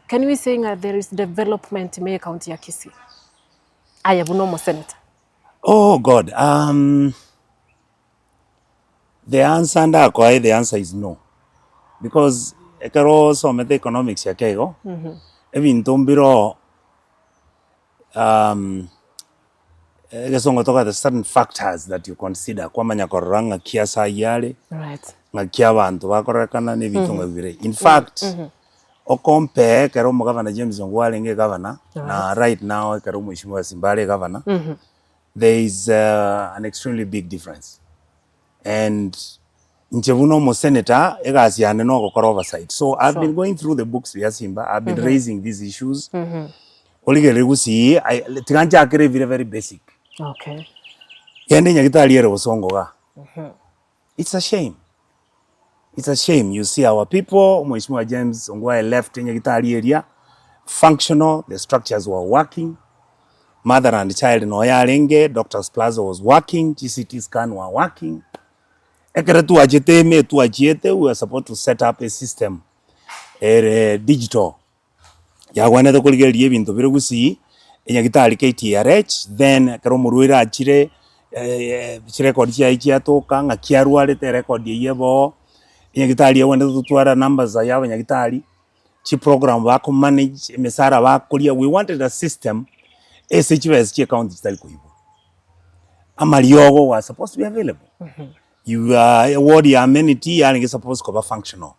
Can we say ng'a there is development ime y'ecounty ya Kisii? Aye buna omosenator. Oh God, um, the answer ndakoe the answer is no because ekero osomete economics ake igo, ebinto mbiroo egesongo togwete certain factors that you consider kwamanya korora ng'aki ase aywo are, Right. ng'aki abanto bakororekana na ebinto ng'a bire. In fact, okompare ekero omogavana James Ongwae arenge egavana, na right now ekero omweshimiwa Simba are egavana, there is an extremely big difference. And inche buna omosenator, egasi yane na ogokora oversight. So I've been going through the books bia Simba, I've been raising these issues, origereria gusii, I tiga nchakere ebire very basic. Okay. Genda enyagitari ere bosongo igaa, it's a shame, it's a shame you see our people, omweshimiwa James Ongwae left enyagitari eria functional, the structures were working, mother and child noo yarenge, doctors plaza was working, chi CT scan were working. Ekero twachete ime twachiete we were supposed to set up a system ere digital yagwenerete korigereria ebinto bire gusii, enyagitari KTRH, then ekero omorwaire achire chirecord chiaye chiatoka ng'aki arwarete erecord eywo ebe oo, enyagitari egwenerete gotwara numbers ya abanyagitari, chiprogram bako manage, emesara bakoria, we wanted a system ase chibesa chia ecounty chitari koibwa. Amariogo were supposed to be available, your eward ya amenity yarenge supposed koba functional,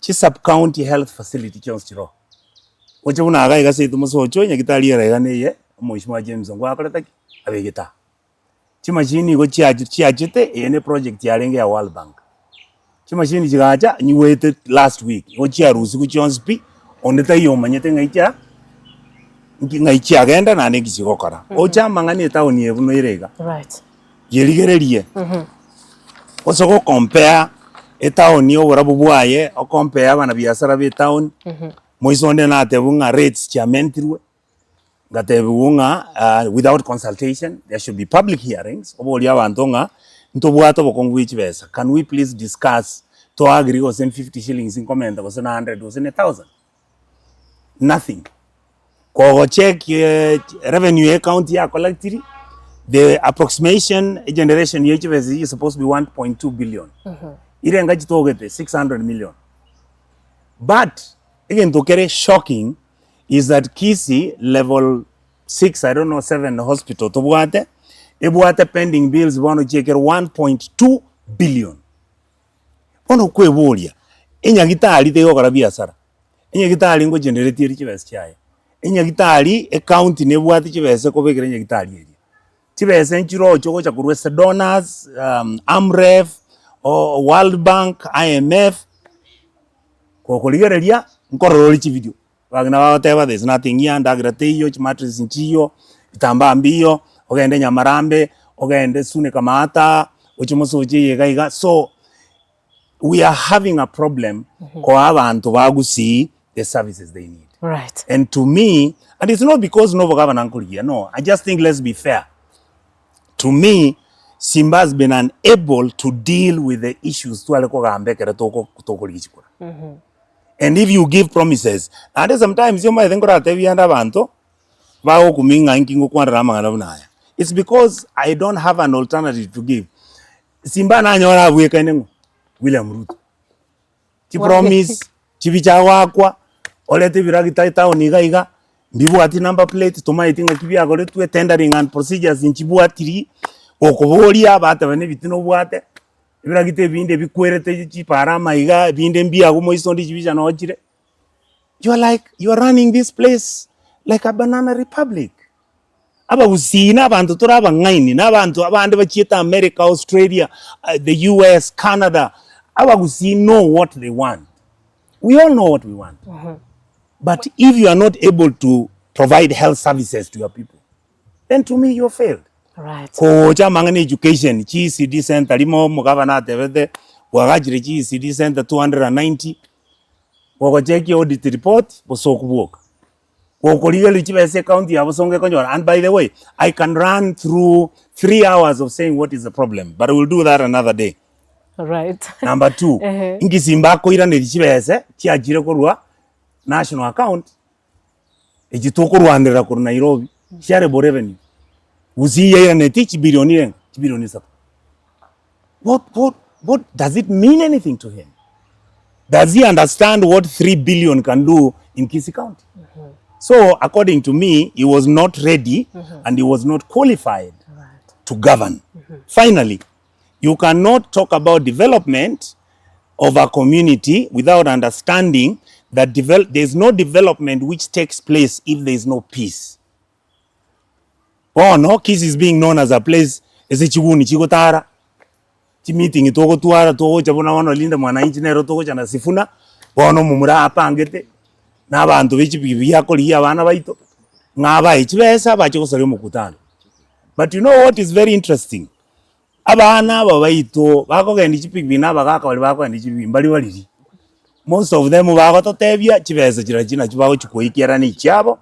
chi sub county health facility chionsi chiroo, oche buna iga iga seito mosocho nyagetari ere iga neye omweshimiwa James Ongwae akorete ki? Abegete aa. Chimashini igo chiachi chiachete eye ne project yarenge ya World Bank. Chimashini chigacha nyigwete last week, igo chiarusiwu chionsi pi, onde taiyo omanyete ng'ai chia nki ng'ai chiagenda naende nki chigokora. Oche amang'ana etown eye buna ere iga, Right. yerigererie, gose go compare etown oborabu bwaye, o compare abanabiasara ba etown, moiso onde natebiwu ng'a rates chiamentirwe. Ngatebiwa ng'a without consultation there should be public hearings, oborie abanto ng'a ntobwate obokong'u bwe chibesa, can we please discuss to agree gose 50 shillings nkomenta gose na 100 gose na 1000? Nothing. Kogocheck revenue ya ecounty ya collectiri, the approximation generation ya chibesa echi is supposed to be 1.2 billion, irenga chitogete 600 million. But egento kere shocking is that Kisii level 6 I don't know 7 hospital tobwate ebwate pending bills bono chiekere 1.2 billion. Bono okweboria enyagitari tegokora biasara, enyagitari ngogenerate ere chibesa chiaye, enyagitari ecounty nebwate chibesa ekobekera enyagitari eria, chibesa nchirochio gocha korwa ase donors, AMREF, World Bank, IMF, gokorigereria nkorora ore chividio. Abang'ina bagoteba there is nothing here, endagera teiyo, chimattress nchiyo, ebitambaa mbiyo, ogende Nyamarambe, ogende Sune Kamaata, oche mosoche eye iga iga, so we are having a problem koa abanto ba Gusii the services they need. Right. And to me, and it's not because na obogabana nkorigia, no, I just think let's be fair. To me, Simba has been unable to deal with the issues tware kogamba ekero toko tokorigia chikura. And if you give promises, naende sometimes omanyete nkoratebie ande abanto, bagokumia ng'a inki ngokwanera amang'ana buna aya, it's because I don't have an alternative to give. Simba nanyore abwekaine ng'o? William Ruto. Chipromise, chibicha agoakwa, orete ebiragita etown iga iga, mbibwati number plate, tomaeti ng'aki biagoretwe, tendering and procedures nchibwatiri, gokoboria bateba na ebitina obwate. Ebiragita ebinde ebikwerete chipara amaiga, ebinde mbiagwo moiso onde chibicha noo chire, you are like you are running this place like a banana republic. Abagusii na abanto tore abang'aini, na abanto abande bachiete America, Australia, the US, Canada, abagusii know what they want. We all know what we want. But if you are not able to provide health services to your people, then to me you have failed. Right. Kogocha amang'ana education, chi ECD center rimo omogabana atebete bwagachire chi ECD center 290, gogochekia audit report bosoku bwoka. Gokorigereria chibesa ecounty ya Bosongo ekonyora and by the way I can run through 3 hours of saying what is the problem but we will do that another day. Right. Number two, Ehe. inki Simba akoiraneria chibesa chiachire korwa national account. Echi tokorwanerera korwa Nairobi, shareable revenue, Gusii yairaneti chibilioni irenga? Chibilioni isato. What, what, what does it mean anything to him? Does he understand what 3 billion can do in Kisii County? So according to me, he was not ready and he was not qualified to govern. Finally, you cannot talk about development of a community without understanding that devel there is no development which takes place if there is no peace. Bono Kisii is being known as a place ase chiguni chigotara, chimeeting togotwara togocha buna bono Linda Mwananchi nero togocha na Sifuna, bono omomura apangete, na abanto be chipikipiki akorigia abana baito, ng'a abae chibesa bache gosaria omokutano. But you know what is very interesting, abana aba baito bakogendia chipikipiki na abagaka baria bakogendia chipikipiki mbari bariri, most of them bagototebia chibesa chiria nachio bagochi koikerana na echiabo,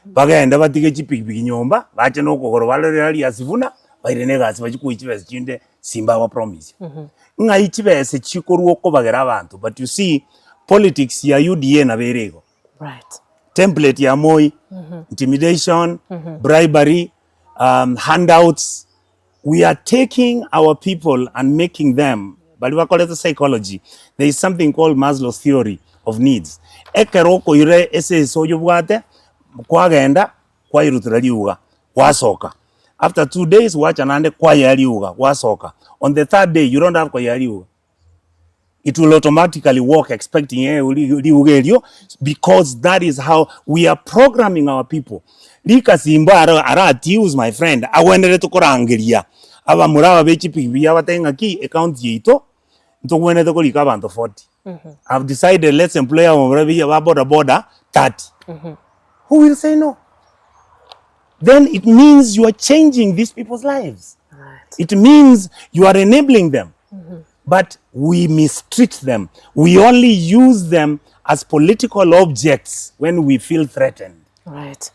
bagende batige chipikipiki nyomba, bache na okogoro barore rari ase buna, bairane egasi bachie koiyia chibesa chinde simba bapromisia. Ng'ai chibesa chikorwa okobagera abanto but you see, politics ya UDA nabo ere igo. Right. Template ya Moi, intimidation, bribery, handouts, we are taking our people and making them baria bakorete psychology there is something called Maslow's theory of needs ekero okoira esese oyobwate kwagenda kwairutera riuga gwasoka after 2 days gwacha naende kwayea riuga gwasoka on the third day you don't have koyea riuga. It will automatically walk expecting eh, riuga erio because that is how we are programming our people. Rikasimba aro aratius my friend agwenerete korangeria abamura aba be chipikipiki abatebie ng'aki ecounty yaito ntogwenerete korika abanto 40. I've decided let's employ abamura ba boda boda 30. Who will say no? Then it means you are changing these people's lives. Right. It means you are enabling them. But we mistreat them. We only use them as political objects when we feel threatened. Right.